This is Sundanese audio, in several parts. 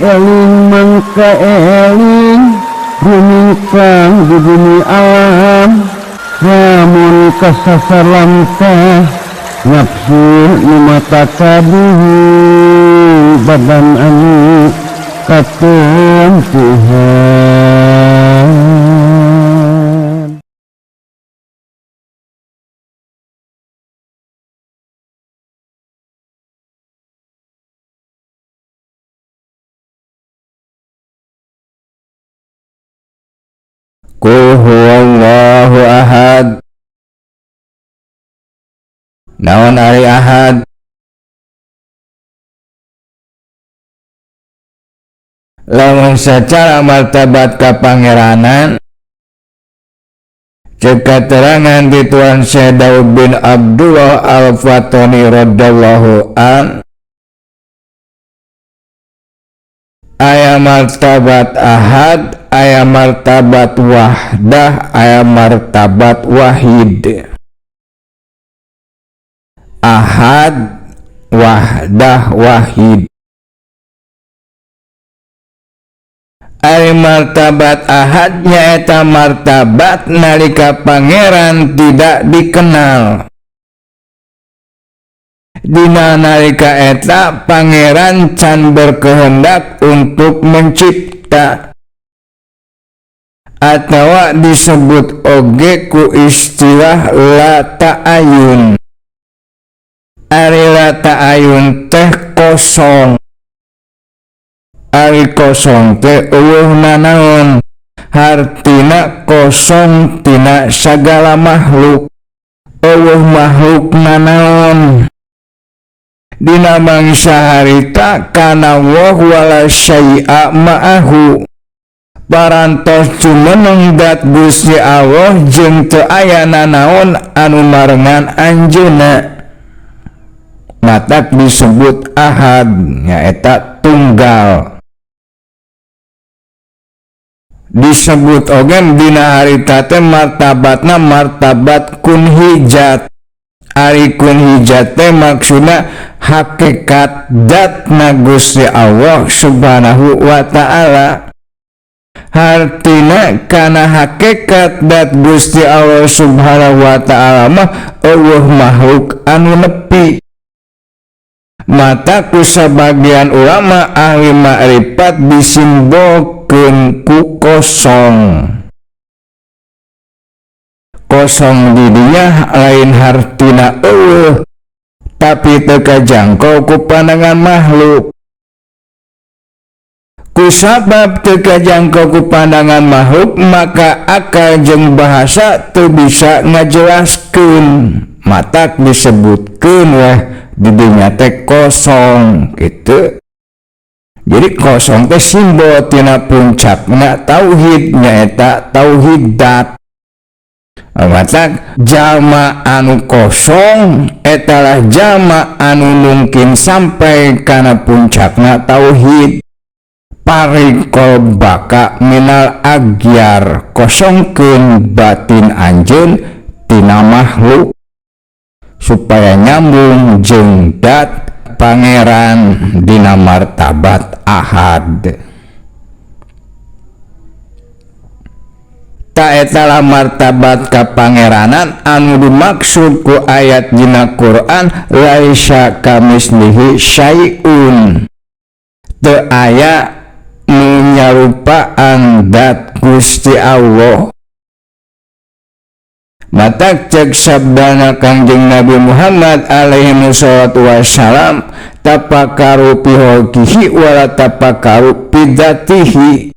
Eling mangka eling rumingkang di bumi alam lamun kasasar lamtah nafsu nu mata kaduhu badan anu katempuhan. Qul huwallahu ahad. Naon ari ahad? Lamun secara martabat kapangeranan cek katerangan di Tuan Syekh Daud bin Abdullah Al-Fatani radhiyallahu an, aya martabat ahad, aya martabat wahdah, aya martabat wahid. Ahad, wahdah, wahid. Ari martabat ahad nyaeta martabat nalika pangeran tidak dikenal. Dina nalika eta pangeran can berkehendak untuk mencipta atawa disebut oge ku istilah la ta'ayun. Ari la ta'ayun teh kosong. Ari kosong teh eueuh nanaon, hartina kosong tina sagala makhluk, eueuh makhluk nanaon. Dina mangsa harita kana wah wala syai'a ma'ahu, parantos jumeneng dat Gusti Allah jeung teu aya nanaon anu marengan anjeunna. Matak disebut ahad, nyaeta tunggal. Disebut oge dina harita teh martabatna martabat kunhijat. Ari kunhijat teh maksudna hakikat zatna Gusti Allah Subhanahu wa ta'ala. Hartina kana hakikat zat Gusti Allah Subhanahu wa ta'ala mah eueuh makhluk anu nepi. Mata ku sabagian ulama ahli ma'rifat disimbolkeun ku kosong. Kosong di dinya lain hartina eueuh, tapi teu kajangkau ku pandangan makhluk. Ku sabab teu kajangkau ku pandangan makhluk, maka akal jeung bahasa teu bisa ngajelaskeun. Matak disebutkeun weh di dinya teh kosong gitu. Jadi kosong teh simbol tina puncakna tauhid, nyaeta tauhid dat. Matak jalma anu kosong etalah jalma anu mungkin sampai kana puncakna tauhid. Parikol baka minal agyar, kosongkeun batin anjeun tina makhluk supaya nyambung jeung dat pangeran dina martabat ahad. Ta etalah martabat kapangeranan anu dimaksud ku ayat dina Quran laisa kamislihi syai'un. Teu aya nu nyarupaan dat Gusti Allah. Matak cek sabdana Kangjeng Nabi Muhammad alaihi wassalatu wassalam, tapakaru fi khalqihi wala tapakaru fi dzatihi.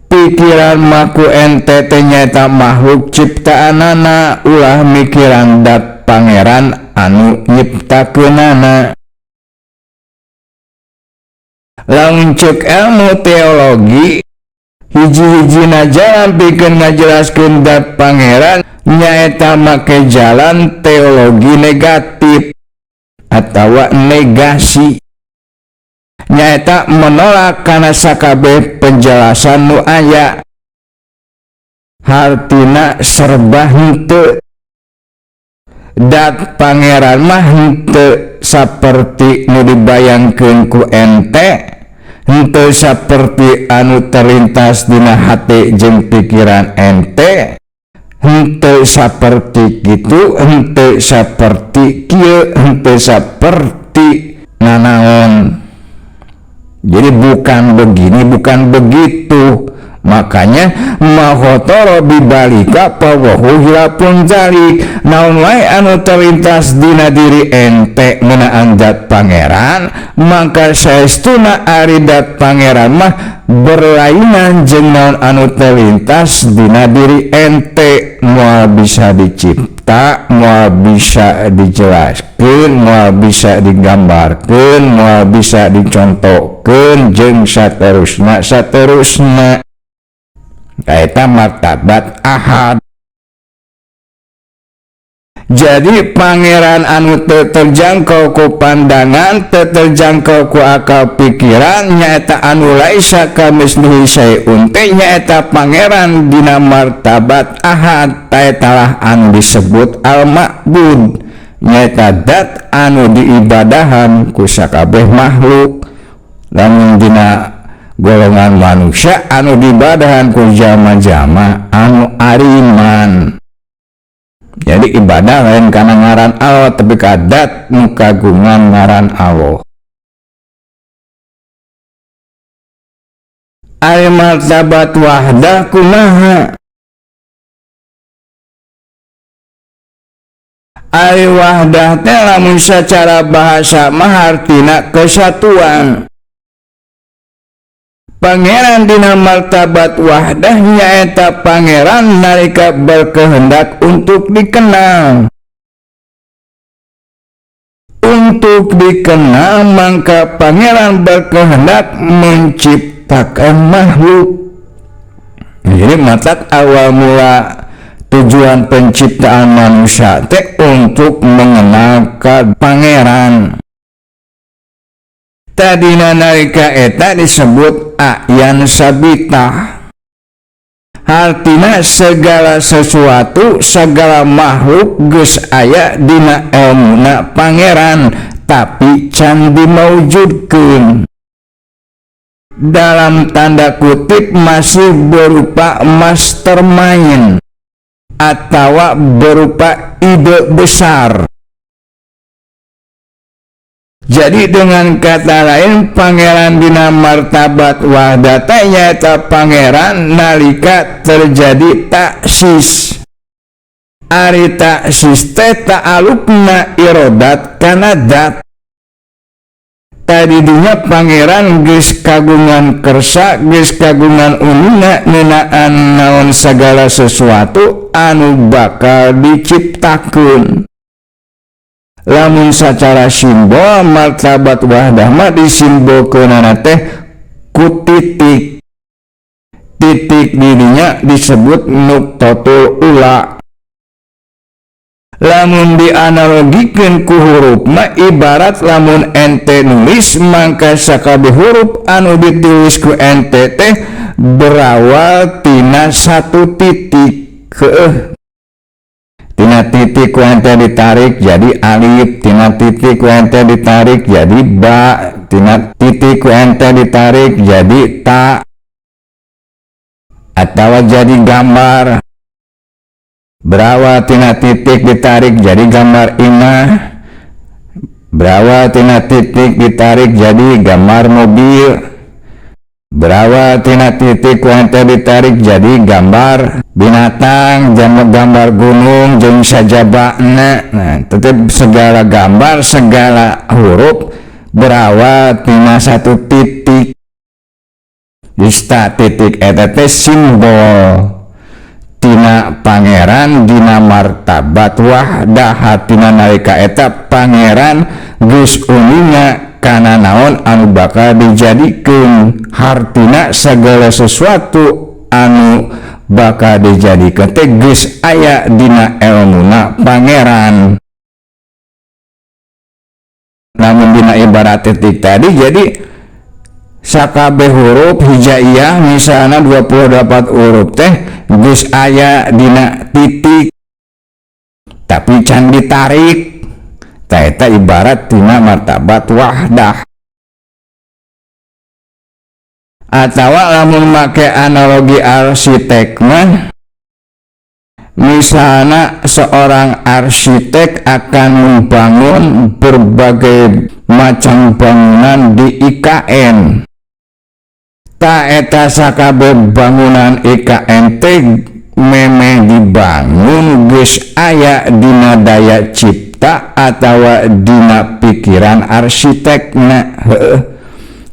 Pikiran maku ente teh nyaeta makhluk ciptaanana, ulah mikiran dat pangeran anu nyiptakeunana. Lamun cek ilmu teologi, hiji-hijina jalan pikeun ngajelaskeun dat pangeran nyaeta make jalan teologi negatif atawa negasi, nyaeta menolak kana sakabeh penjelasan nu aya, hartina serba henteu. Dat pangeran mah henteu saperti nu dibayangkeun ku ente, Henteu saperti anu terlintas dina hati jeung pikiran ente, henteu saperti kitu, henteu saperti kieu, henteu saperti nanaon. Jadi bukan begini, bukan begitu. Makanya ma khotoro bibalika fawahu khilafun dzalik. Naon wae anu terlintas dina diri ente ngeunaan zat pangeran, maka saestuna ari zat pangeran mah berlainan jeung naon anu terlintas dina diri ente. Moal bisa dicipta, moal bisa dijelaskeun, moal bisa digambarkeun, moal bisa dicontohkeun, jeung saterusna saterusna. Eta martabat ahad. Jadi pangeran anu teu terjangkau ku pandangan, teu terjangkau ku akal pikiran, nyaeta anu laisa kamitslihi syai'un teh nyaeta pangeran dina martabat ahad. Taetalah anu disebut al-ma'bud, nyaeta dat anu diibadahan ku sakabeh makhluk. Lamun dina golongan manusia anu diibadahan ku jalma-jalma anu ariman. Jadi ibadah lain kana ngaran Allah, tapi ka dat nu kagungan ngaran Allah. Ari martabat wahdah kumaha? Ari wahdah teh lamun secara bahasa mah hartina kesatuan. Pangeran dina martabat wahdah nyaeta pangeran nalika berkehendak untuk dikenal. Untuk dikenal maka pangeran berkehendak menciptakan makhluk. Jadi matak awal mula tujuan penciptaan manusia teh untuk mengenal ka pangeran. Tadina nalika eta disebut ayan sabitah. Hartina segala sesuatu, segala makhluk geus aya dina elmuna pangeran, tapi can dimaujudkeun. Dalam tanda kutip masih berupa mastermind atawa berupa ide besar. Jadi dengan kata lain pangeran dina martabat wahdata nyaeta pangeran nalika terjadi taksis. Ari taksis teh ta'alukna irodat kana dat. Tadinya pangeran geus kagungan kersa, geus kagungan unina ngeunaan naon segala sesuatu anu bakal diciptakeun. Lamun secara simbol martabat wahdah mah disimbolkeunana teh ku titik. Titik didinya disebut nuktatul ula. Lamun dianalogikeun ku huruf mah ibarat lamun ente nulis mangka sakabeh huruf anu ditulis ku ente teh berawal tina satu titik. Heueuh. Tina titik ku ente ditarik jadi alif, tina titik ku ente ditarik jadi ba, tina titik ku ente ditarik jadi ta, atawa jadi gambar. Berawal tina titik ditarik jadi gambar imah, berawal tina titik ditarik jadi gambar mobil, berawal tina titik ku ente ditarik jadi gambar binatang, gambar gunung jeung sajabana. Nah, tetep segala gambar, segala huruf berawal tina satu titik. Dista titik eta teh simbol tina pangeran dina martabat wahdah. Hatina nalika eta pangeran geus uninga kana naon anu bakal dijadikeun. Hartina segala sesuatu anu bakal dijadikeun teh geus aya dina elmuna pangeran. Namun dina ibarat titik tadi, jadi sakabeh huruf hijaiyah misalna 28 huruf teh geus aya dina titik, tapi can ditarik. Ta eta ibarat tina martabat wahdah. Atawa lamun make analogi arsitek mah, misalnya seorang arsitek akan membangun berbagai macam bangunan di IKN. Ta eta sakabeh bangunan IKN teh memeh dibangun geus aya dina daya cipta atawa dina pikiran arsitekna. Heueuh.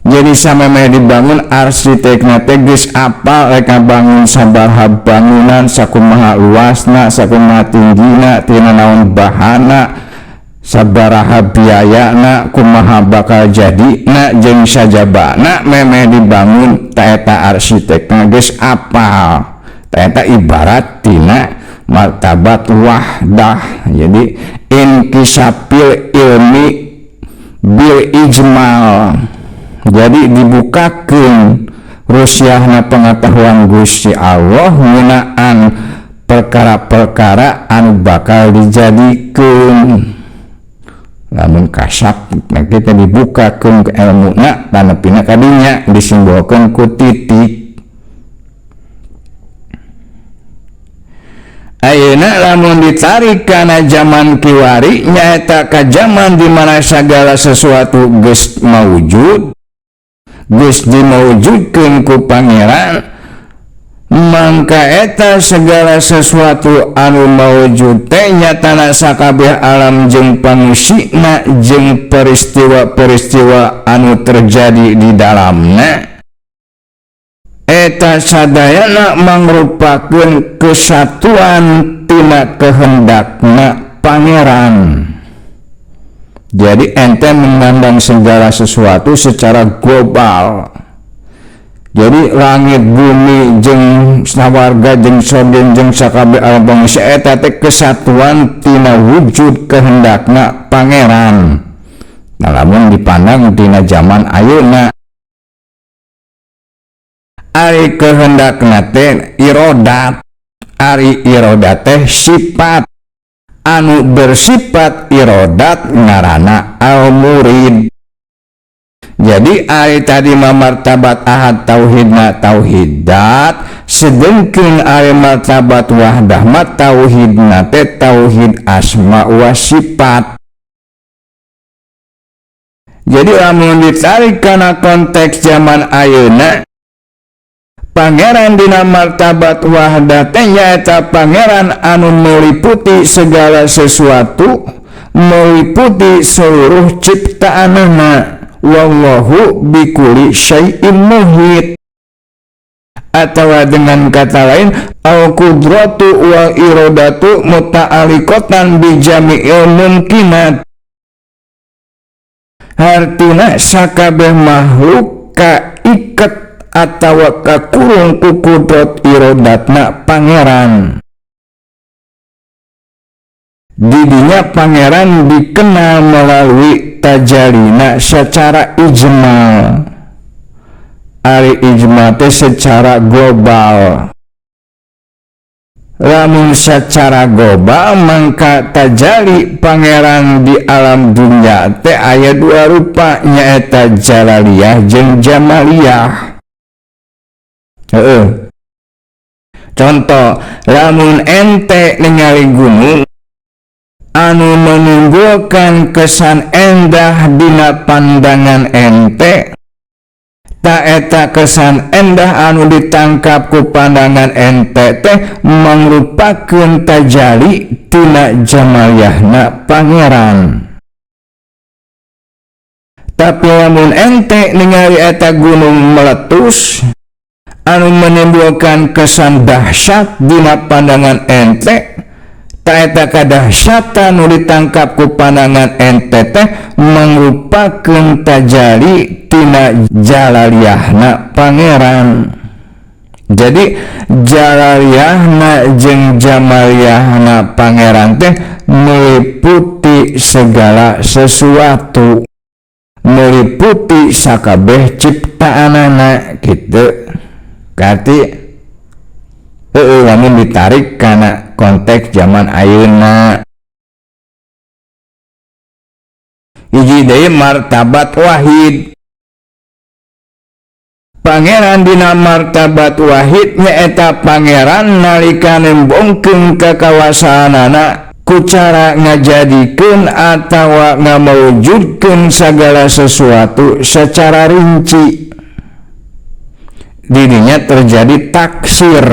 Jadi samemeh dibangun arsitekna teh geus apal rek ngabangun sabaraha bangunan, sakumaha luasna, sakumaha tinggina, tina naon bahana, sabaraha biayana, kumaha bakal jadina jeung sajabana memeh dibangun ta eta arsitekna geus apal. Ta eta ibarat tina martabat wahdah. Jadi inkisafil ilmi bil ijmal. Jadi dibukakeun rusiahna pengetahuan Gusti Allah ngeunaan perkara-perkara anu bakal dijadikeun. Lamun kasap nah kita dibukakeun ke elmuna tanepina kadinya disimbolkeun ku titik. Ayeuna lamun ditarik kana zaman kiwari nyaeta ka zaman di mana sagala sesuatu geus maujud, geus dimaujudkeun ku Pangeran, mangka eta segala sesuatu anu maujud teh nyatana sakabeh alam jeung pangisina jeung peristiwa-peristiwa anu terjadi di dalamna eta sadayana mangrupakeun kesatuan tina kehendakna Pangeran. Jadi ente memandang segala sesuatu secara global. Jadi langit, bumi, jeung sawarga, jeung sorga, jeung sakabeh alam bangsa eta teh kesatuan tina wujud kehendakna Pangeran. Nah, lamun dipandang tina zaman ayeuna, ari kehendakna teh irodat, ari irodat teh sifat anu bersifat irodat ngaranna al-murid. Jadi ari tadi mah martabat ahad tauhidna tauhidat, sedengkeun ari martabat wahdah mah tauhidna teh tauhid asma wa sifat. Jadi lamun ditarik kana konteks zaman ayeuna, Pangeran dina martabat wahdah teh nyaeta pangeran anu meliputi segala sesuatu, meliputi seluruh ciptaanana. Wallahu bikuli syai'in muhit. Atau dengan kata lain, al-qudratu wal iradatu muta'alliqatan bi jami'il mumkinat. Hartina sakabeh makhluk kaiket atawa kakurung ku kudrat irodatna pangeran. Didinya pangeran dikenal melalui tajalina secara ijmal. Ari ijmal teh secara global. Lamun secara global mangka tajali pangeran di alam dunia teh aya dua rupa, nyaeta jalaliyah jeung jamaliyah. Heeh. Contoh, lamun ente ningali gunung anu menimbulkan kesan endah dina pandangan ente, ta eta kesan endah anu ditangkap ku pandangan ente teh mangrupakeun tajali tina jamaliyahna pangeran. Tapi lamun ente ningali eta gunung meletus anu menimbulkan kesan dahsyat dina pandangan ente, ta eta kadahsyatan nu ditangkap ku pandangan ente teh mangrupakeun tajali tina jalaliyahna pangeran. Jadi jalaliyahna jeung jamaliyahna pangeran teh meliputi segala sesuatu, meliputi sakabeh ciptaanana gitu. Berarti lamun ditarik kana konteks zaman ayeuna. Hiji deui martabat wahid. Pangeran dina martabat wahid nyaeta pangeran nalika nembongkeun kakawasaanana ku cara ngajadikeun atawa ngamawujudkeun sagala sesuatu secara rinci. Didinya terjadi taksir.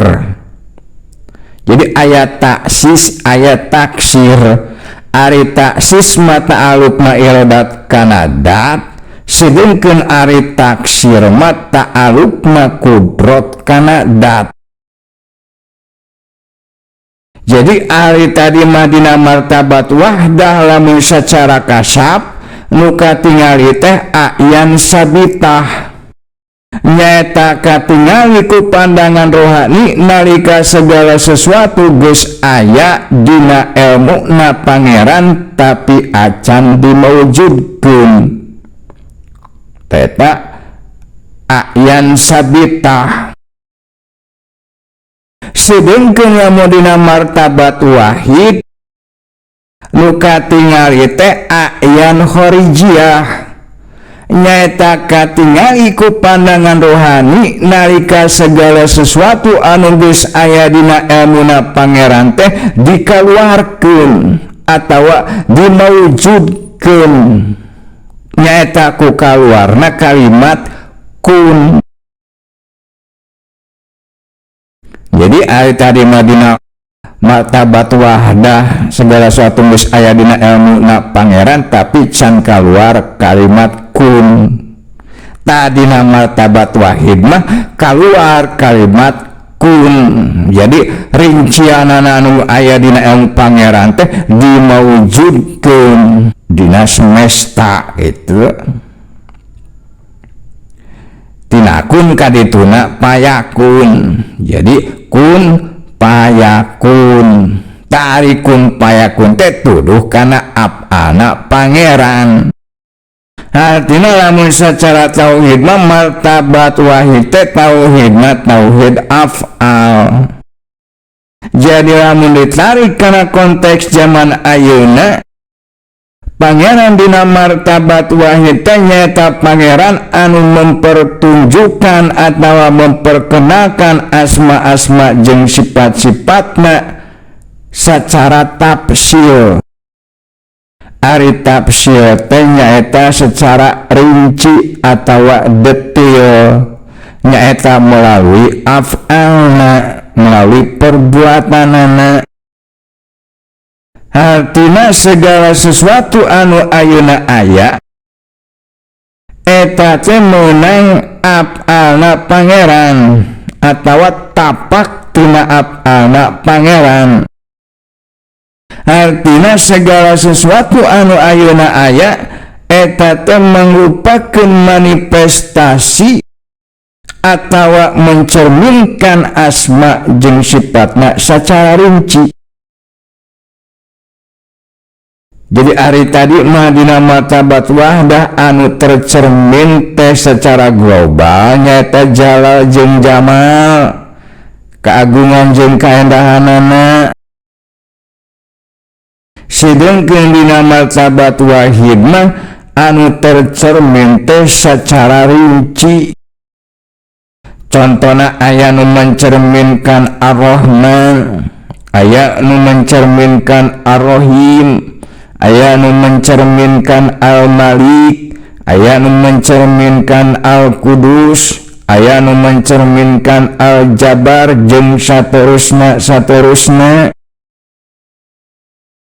Jadi ayat taksis, ayat taksir. Ari taksis mata alukna irodat kana dat, sedengkeun ari taksir mata alukna kudrot kana dat. Jadi ari tadi mah dina martabat wahdah lamun secara kasab nu katingali teh ayan sabitah, nyaeta katingali ku pandangan rohani nalika segala sesuatu geus aya dina elmuna pangeran tapi acan dimawujudkeun. Eta ayan sabitah. Sedengkeun lamun dina martabat wahid nu katingali teh ayan kharijiah, nyaeta katingali ku pandangan rohani nalika segala sesuatu anu geus aya dina elmuna pangeran teh dikaluarkeun atawa dimawujudkeun, nyaeta ku kaluarna kalimat kun. Jadi ari tadi mah dina martabat wahdah segala sesuatu geus aya dina elmuna pangeran tapi can kaluar kalimat kun. Tadina martabat wahid mah kaluar kalimat kun. Jadi rincianana anu aya dina ilmu pangeran teh dimawujudkeun dina semesta gitu. Tina kun kadituna payakun. Jadi kun payakun. Tarikun payakun teh tuduh kana apana pangeran. Artinya lamun secara tauhid mah martabat wahid teh tauhidna tauhid af'al. Jadi lamun ditarik kana konteks zaman ayeuna, pangeran dina martabat wahid teh nyaeta pangeran anu mempertunjukkan atawa memperkenalkan asma-asma jeung sifat-sifatna secara tafsil. Ari tafsir teh nyaeta secara rinci atawa detail, nyaeta melalui af'alna, melalui perbuatanana. Artina segala sesuatu anu ayeuna aya eta teh meunang af'alna pangeran atawa tapak tina af'alna pangeran. Artina segala sesuatu anu ayeuna aya eta teh mangrupakeun manifestasi atawa mencerminkan asma jeung sifatna sacara rinci. Jadi ari tadi mah dina martabat wahdah anu tercermin teh secara global nyaeta jalal jeung jamal, keagungan jeung kaendahanana. Sedengkeun dina martabat wahid mah anu tercermin teh secara rinci. Contona aya nu mencerminkan Ar-Rahman, aya nu mencerminkan Ar-Rahim, aya nu mencerminkan Al-Malik, aya nu mencerminkan Al-Qudus, aya nu mencerminkan Al-Jabar jeung saterusna saterusna.